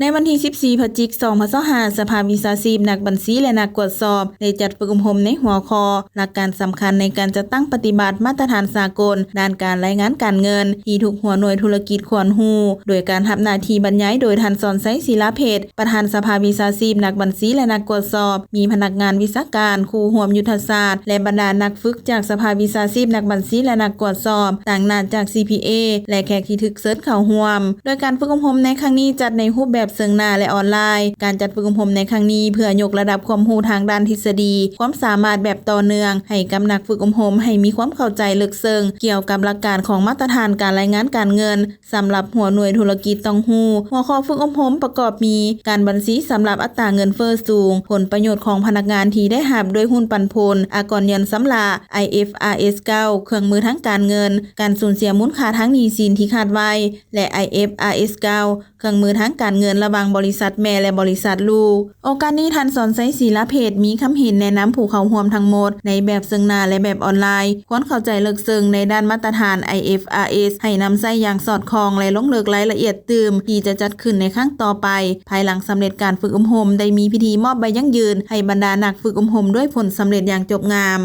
ໃນວັນທີສິບສີ່ ພະຈິກ ສອງພັນຊາວຫ້າ ສະພາວິຊາຊີບນັກບັນຊີ ແລະ ນັກກວດສອບ ໄດ້ຈັດຝຶກອົບຮົມໃນຫົວຂໍ້ ຫຼັກການສຳຄັນໃນການຈັດຕັ້ງປະຕິບັດມາດຕະຖານສາກົນດ້ານການລາຍງານການເງິນ ທີ່ທຸກຫົວໜ່ວຍທຸລະກິດຄວນຮູ້ ໂດຍການຮັບໜ້າທີ່ບັນຍາຍໂດຍທ່ານ ສອນໄຊ ສີລາເພັດ ປະທານສະພາວິຊາຊີບນັກບັນຊີ ແລະ ນັກກວດສອບ, ມີພະນັກງານວິຊາການ, ຄູຮ່ວມຍຸດທະສາດ ແລະ ບັນດານັກຝຶກຈາກສະພາວິຊາຊີບນັກບັນຊີ ແລະ ນັກກວດສອບ, ຕາງໜ້າຈາກ ຊີພີເອ ແລະ ແຂກທີ່ຖືກເຊີນເຂົ້າຮ່ວມ. ໂດຍການຝຶກອົບຮົມໃນຄັ້ງນີ້ຈັດໃນຮູບແບບເຊິ່ງໜ້າ ແລະ ອອນລາຍ. ການຈັດຝຶກອົບຮົມໃນຄັ້ງນີ້ ເພື່ອຍົກລະດັບຄວາມຮູ້ທາງດ້ານທິດສະດີ, ຄວາມສາມາດແບບຕໍ່ເນື່ອງ ໃຫ້ກັບນັກຝຶກອົບຮົມ ໃຫ້ມີຄວາມເຂົ້າໃຈເລິກເຊິ່ງກ່ຽວກັບຫຼັກການຂອງມາດຕະຖານການລາຍງານການເງິນ ສຳລັບຫົວໜ່ວຍທຸລະກິດຕ້ອງຮູ້. ຫົວຂໍ້ຝຶກອົບຮົມປະກອບມີ ການບັນຊີສຳລັບອັດຕາເງິນເຟີ້ສູງ, ຜົນປະໂຫຍດຂອງພະນັກງານທີ່ໄດ້ຮັບດ້ວຍຮຸ້ນປັນຜົນ, ອາກອນຍ້ອນຊຳລະ, ໄອເອັຟອາເອັສ ເກົ້າ ເຄື່ອງມືທາງການເງິນ, ການສູນເສຍມູນຄ່າທາງໜີ້ສິນທີ່ຄາດໄວ້ ແລະ ໄອເອັຟອາເອັສ ເກົ້າ ເຄື່ອງມືທາງການເງິນລະຫວ່າງບໍລິສັດແມ່ ແລະ ບໍລິສັດລູກ. ໂອກາດນີ້ ທ່ານ ສອນໄຊ ສີລາເພັດ ມີຄຳເຫັນແນະນຳຜູ້ເຂົ້າຮ່ວມທັງໝົດ ໃນແບບເຊິ່ງໜ້າ ແລະ ແບບອອນລາຍ ຄວນເຂົ້າໃຈເລິກເຊິ່ງໃນດ້ານມາດຕະຖານ ໄອເອັຟອາເອັສ ໃຫ້ນຳໃຊ້ຢ່າງສອດຄ່ອງ ແລະ ລົງເລິກລາຍລະອຽດຕື່ມ ທີ່ຈະຈັດຂຶ້ນໃນຄັ້ງຕໍ່ໄປ. ພາຍຫຼັງສຳເລັດການຝຶກອົບຮົມ ໄດ້ມີພິທີມອບໃບຢັ້ງຢືນໃຫ້ບັນດານັກຝຶກອົບຮົມດ້ວຍຜົນສຳເລັດຢ່າງຈົບງາມ.